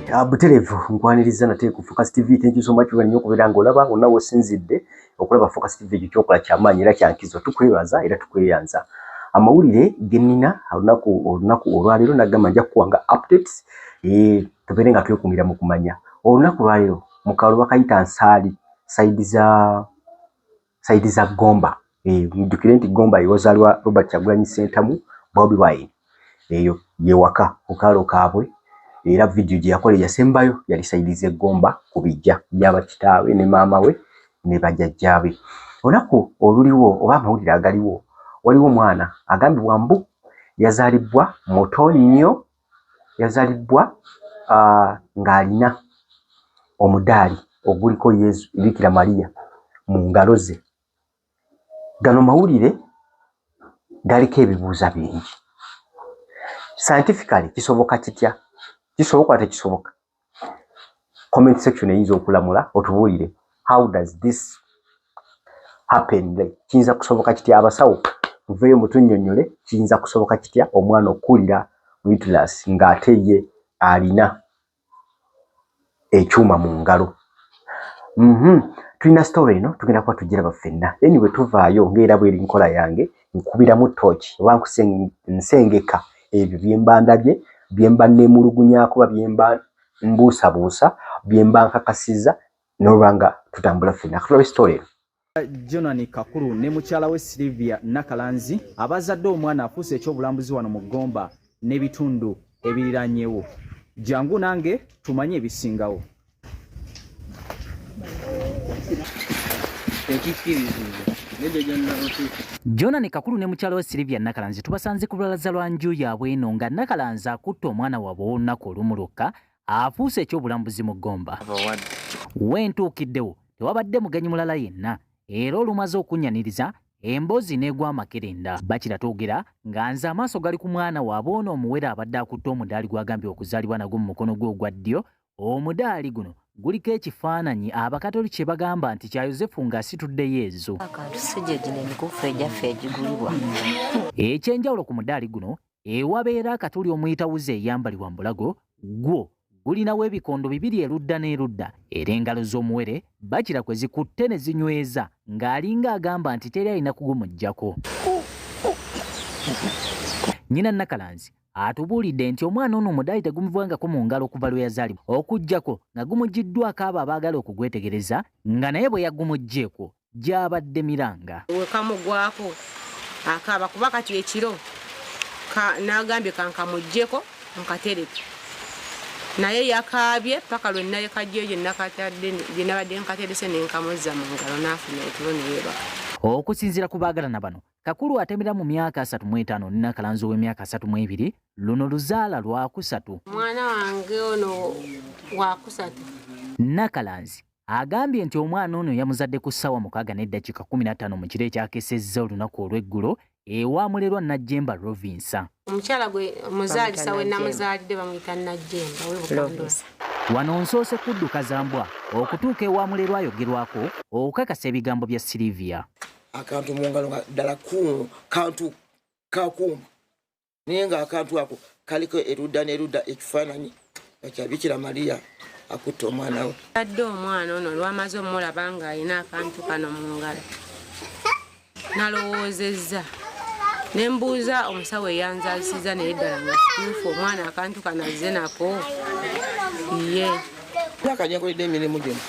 Butereevu nkwaniriza nate ku Focus TV. Thank you so much nnyo okubeera ng'olaba wonna w'osinzidde okulaba Focus TV. Ekyo kyokola kyamaanyi era kyankizo, tukwebaza era tukweyanza. Amawulire ge nnina olunaku olwaleero, nagamba nja kukuwanga updates, tubeere nga twekumira mu kumanya. Olunaku lwaleero mu kaalo bakayita Nsaali, side za Gomba. Mujjukire nti Gomba ewazaalibwa Robert Kyagulanyi Ssentamu, Bobi Wine, eyo ye waka ku kaalo kaabwe. Era vidiyo gye yakola eyasembayo yali side z'e Gomba ku bijja by'abakitaawe ne maama we ne bajjajjaabe. Olunaku oluliwo oba amawulire agaliwo, waliwo omwana agambibwa mbu yazaalibwa muto nnyo, yazaalibwa ng'alina omudaali oguliko Yezu Bikira Maria mu ngalo ze. Gano mawulire galiko ebibuuza bingi. Scientifically kisoboka kitya? Kisoboka tekisoboka? Comment section eyinza okulamula, otubuulire how does this happen, like kiyinza kusoboka kitya? Abasawo muveeyo mutunnyonnyole, kiyinza kusoboka kitya omwana okukulira mu uterus ng'ate ye alina ekyuma mu ngalo? Tulina story eno, tugenda kuba tugiraba ffenna. Then bwe tuvaayo, ng'era bweri nkola yange, nkubiramu torch oba nsengeka ebyo bye mba ndabye, bye mba neemulugunyaako, oba bye mba mbuusabuusa, bye mba nkakasizza, n'olwa nga tutambula ffenna. Katulabe story eno. Jonan Kakulu ne mukyala we Silivia Nakalanzi abazadde omwana afuuse ekyobulambuzi wano mu Gomba n'ebitundu ebiriranyewo. Jangu nange tumanye ebisingawo. Jonan Kakulu ne mukyala we Silivia Nakalanzi tubasanze ku lubalaza lwa nju yaabwe eno nga Nakalanzi akutte omwana waabwe ow'olunaku olumu lwokka afuuse ekyobulambuzi mu Gomba. Wentuukiddewo tewabadde mugenyi mulala yenna, era olumaze okunnyaniriza emboozi n'egwa amakerenda. Bakira twogera nga nze amaaso gali ku mwana waabwe ono omuwere abadde akutte omudaali gw'agambye okuzaalibwa nagwo mu mukono gwe ogwa ddyo. Omudaali guno guliko ekifaananyi abakatoliki kye bagamba nti kya Yosefu ng'asitudde Yezu. Akantu si gye gino emikufu egyaffe egigulibwa. Ekyenjawulo ku mudaali guno, ewabeera akatuli omuyita wuzi eyambalibwa mu bulago, gwo gulinawo ebikondo bibiri erudda n'erudda, era engalo z'omuwere bakira kwe zikutte ne zinyweza ng'alinga agamba nti teri alina kugumuggyako. Nnyina Nakalanzi atubuulidde nti omwana ono omudaali tegumuvangako mu ngalo okuva lwe yazaalibwa, okuggyako nga gumuggiddwako abo abaagala okugwetegereza, nga naye bwe yagumuggyeeko gy'abadde miranga. Wekamugwako akaaba, kuba kati ekiro nagambye kankamuggyeko nkatereke, naye yakaabye paka lwe nalekajjeyo gye nabadde nkaterese nenkamuzza mu ngalo, n'afuna otulo neyeebaka. Okusinziira ku baagalana bano, Kakulu atemera mu myaka 35 ne Nakalanzi ow'emyaka 32, luno luzaala lwakusatu. Omwana wange ono wakusatu. Nakalanzi agambye nti omwana ono yamuzadde ku ssaawa 6:15 mu kiro ekyakesezza olunaku olw'eggulo ewa mulerwa Najjemba Rovinsa. Omukyala gwe muzaalisa we namuzaalidde bamuyita Najjemba w'e Bukandula. Wano nsoose kudduka za mbwa okutuuka ewa mulerwa ayogerwako okukakasa ebigambo bya Silivia. Akantu mu ngalo nga ddala kantu kakuuma, naye ng'akantu ako kaliko erudda n'erudda ekifaananyi nga kya Bikira Mariya akutta omwana we. Adde omwana ono olwamaze omulaba ng'alina akantu kano mu ngalo, nalowoozezza ne mbuuza omusawo eyanzaalisiza, naye ddala nga kituufu omwana akantu kano azze nako ye? Myaka gyenkoledde emirimu gino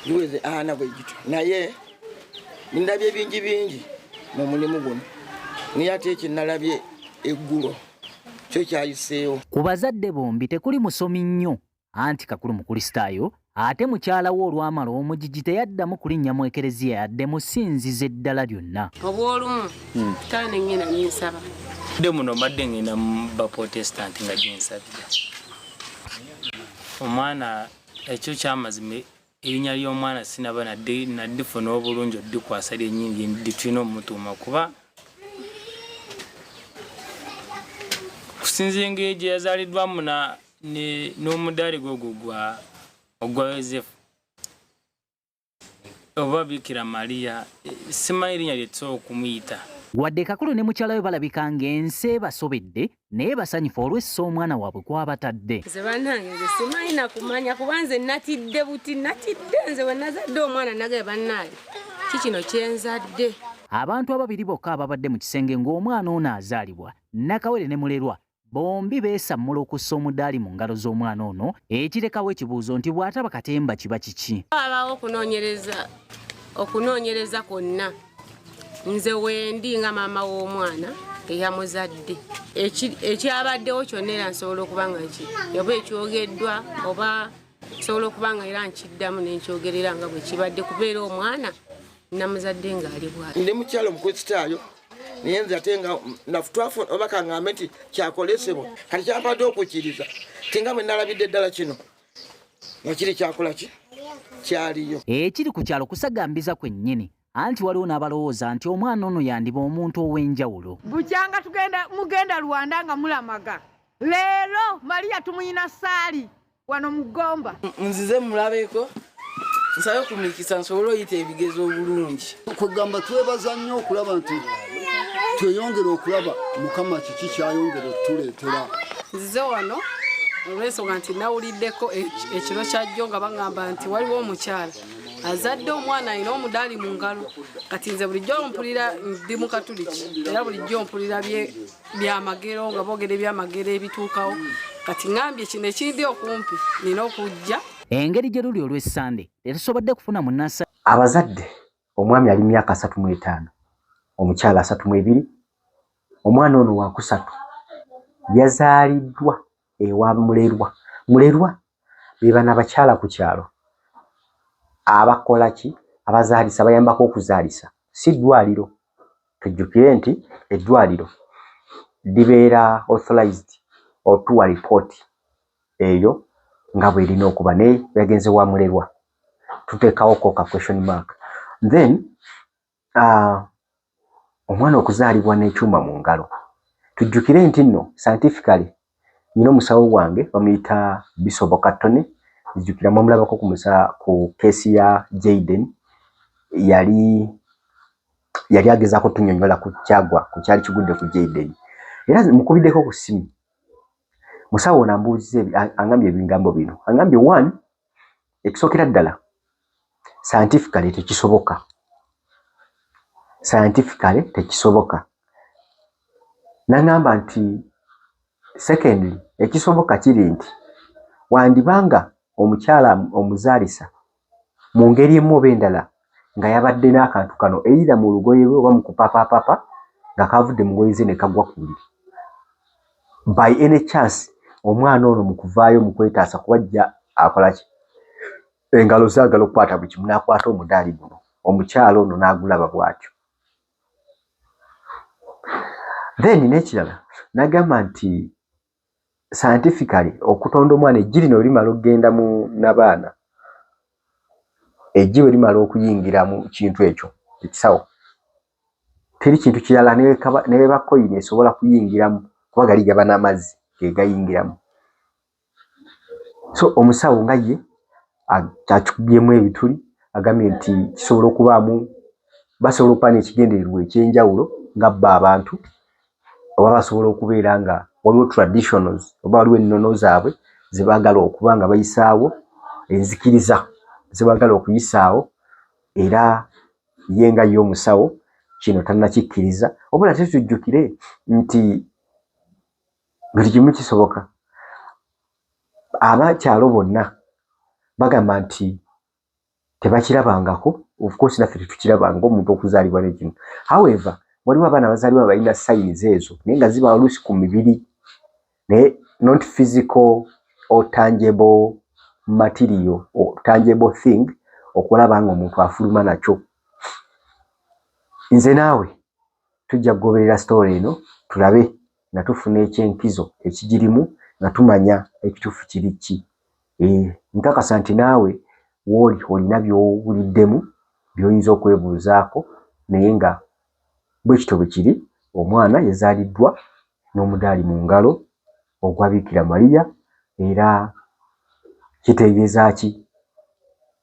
giweze 40 bwe gityo, naye ndabye bingi bingi mu mulimu guno, naye ate ekyo nalabye eggulo kyo kyayiseewo. Ku bazadde bombi tekuli musomi nnyo, anti Kakulu Mukristaayo, ate mukyala we olwamala omugigi teyaddamu kulinnya mu ekereziya yadde mu ssinzizo eddala lyonna. Obwolumu tale nengenda nensaba. Dde muno mbadde ngenda mu Baprotestant nga gyensabira omwana. Ekyo kyamazima, erinnya ly'omwana sinaba naddifuna obulungi oddikwasa lyennyini litulina omutuuma, kuba kusinziira engeri gye yazaaliddwamu n'omudaali gwe ogwo ogwa Yosefu oba Bikira Mariya, simanyi erinnya lye tusobola okumuyita. Wadde Kakulu ne mukyala we balabika ng'ensi ebasobedde naye basanyufu olw'essa omwana waabwe kw'abatadde. Nze bannange nze simanyi na kumanya kuba nze natidde buti natidde nze bwe nazadde omwana nagaye bannange ki kino kye nzadde. Abantu ababiri bokka ababadde mu kisenge ng'omwana ono azaalibwa, Nakawere ne Mulerwa bombi beesammula okussa omudaali mu ngalo z'omwana ono ekirekawo ekibuuzo nti bw'ataba katemba kiba kiki? Wabaawo okunoonyereza okunoonyereza kwonna nze wendi nga maama w'omwana eyamuzadde ekyabaddewo kyonna era nsobola okuba nga nki oba ekyogeddwa oba nsobola okuba nga era nkiddamu nenkyogerera nga bwe kibadde kubeera omwana namuzadde ng'ali bwati. Ndi mukyalo omukristaayo naye nze ate nga nafutwafu oba kangambe nti kyakolesebwa kati kyampadde okukkiriza ti nga bwe nalabidde ddala kino nga kiri kyakola ki kyaliyo. Ekiri ku kyalo kusagambiza kwennyini anti waliwo n'abalowooza nti omwana ono yandiba omuntu ow'enjawulo. Bukyanga tugenda mugenda Rwanda nga mulamaga leero Maria tumuyina saali wano mu Gomba. Nzize mulabeko nsabe ku mikisa nsobole oyita ebigezo obulungi. Kwegamba twebaza nnyo okulaba nti tweyongera okulaba Mukama kiki kyayongera otuleetera. Nzize wano olw'ensonga nti nawuliddeko ekiro kyajjo nga baŋŋamba nti waliwo omukyala azadde omwana alina omudaali mu ngalo kati nze bulijjo mpulira ndi mukatuliki era bulijjo mpulira byamagero nga boogera ebyamagero ebituukawo kati ŋambye kino ekindi okumpi nina okujja. Engeri gye luli olw'Essande tetusobodde kufuna munnansi. Abazadde, omwami ali mu myaka 35, omukyala 32, omwana ono wakusatu yazaaliddwa ewa Mulerwa. Mulerwa be bano abakyala ku kyalo abakola ki? Abazaalisa, abayambako okuzaalisa, si ddwaliro. Tujjukire nti eddwaliro libeera authorized otuwa report eyo nga bw'erina okuba naye yagenze wa Mulerwa tuteekawo ko ka question mark. Then omwana okuzaalibwa n'ekyuma mu ngalo tujjukire nti nno scientifically Nina omusawo wange bamuyita Bisoboka Tony, nzijukira mwamulabako ku musa ku keesi ya Jayden yali yali agezaako tunyonyola ku kyagwa ku kyali kigudde ku Jayden era mukubiddeko ku ssimu musawo ono ambuuzizza angambye ebigambo bino angambye one ekisookera ddala scientifically tekisoboka scientifically tekisoboka nangamba nti secondly ekisoboka kiri nti wandibanga omukyala omuzaalisa mu ngeri emu oba endala nga yabadde n'akantu kano either mu lugoye lwe oba mu kupapapapa nga kavudde mu ngoye ze ne kagwa ku buliri by any chance omwana ono mu kuvaayo mu kwetaasa kuba ajja akola ki engalo zaagala okukwata buli kimu n'akwata omudaali guno omukyala ono n'agulaba bw'atyo then n'ekirala n'agamba nti scientifically okutonda omwana eggi lino limala okugenda mu nabaana eggi bwe limala okuyingira mu kintu ekyo ekisawo teri kintu kirala neweba koyini esobola kuyingiramu kuba gali gaba n'amazzi ge gayingiramu so omusawo nga ye akikubyemu ebituli agambye nti kisobola okubaamu basobola okuba n'ekigendererwa eky'enjawulo nga bo abantu oba basobola okubeera nga waliwo traditionals oba waliwo ennono zaabwe ze baagala okuba nga bayisaawo enzikiriza ze baagala okuyisaawo era ye nga ye omusawo kino tannakikkiriza wabula ate tujjukire nti buli kimu kisoboka abakyalo bonna bagamba nti tebakirabangako of course naffe tetukirabanga omuntu okuzaalibwa nekino however waliwo abaana abazaalibwa balina signs ezo naye nga ziba oluusi ku mibiri naye not physical or tangible material or tangible thing okulaba nga omuntu afuluma nakyo nze naawe tujja kugoberera story eno tulabe nga tufuna ekyenkizo ekigirimu nga tumanya ekituufu kiri ki Eh, nkakasa nti naawe wooli olina by'owuliddemu by'oyinza okwebuuzaako naye nga bwe kityo bwe kiri omwana yazaaliddwa n'omudaali mu ngalo ogwa Biikira Maria era kitegeeza ki?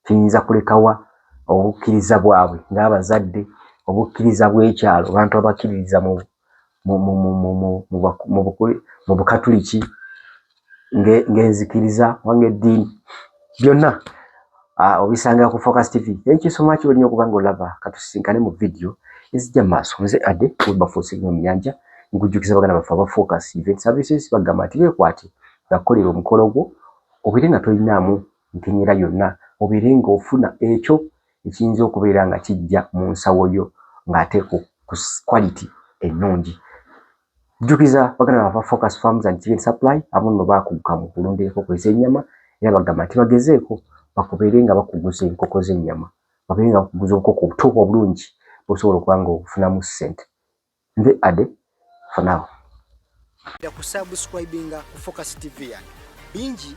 Kiyinza kulekawa obukkiriza bwabwe ng'abazadde Obukkiriza bw'ekyalo, abantu abakkiririza mu mu Bukatuliki ng'enzikiriza oba ng'eddiini, byonna obisanga ku Focus TV. Thank you so much olina okuba nga olaba. Katusisinkane mu vidiyo ezijja mu maaso. Nze Ade Wilberforce mu Nyanja. Nkujjukiza baganda baffe aba Focus Event Services, bagamba nti beekwate bakukolera omukolo gwo, obeere nga tolinaamu nkenyera yonna, obeere ng'ofuna ekyo ekiyinza okubeera nga kijja mu nsawo yo ng'ate ku quality ennungi. Jjukiza baganda baffe Focus Farms and Chicken Supply, abo nno baakuguka mu kulunda enkoko ez'ennyama, era bagamba nti bagezeeko bakubeere nga bakuguza enkoko z'ennyama, babeere nga bakuguza obukoko obuto obulungi bw'osobola okuba nga obufunamu ssente. Nze Ade for now. Kusubscribinga ku Focus TV yange bingi.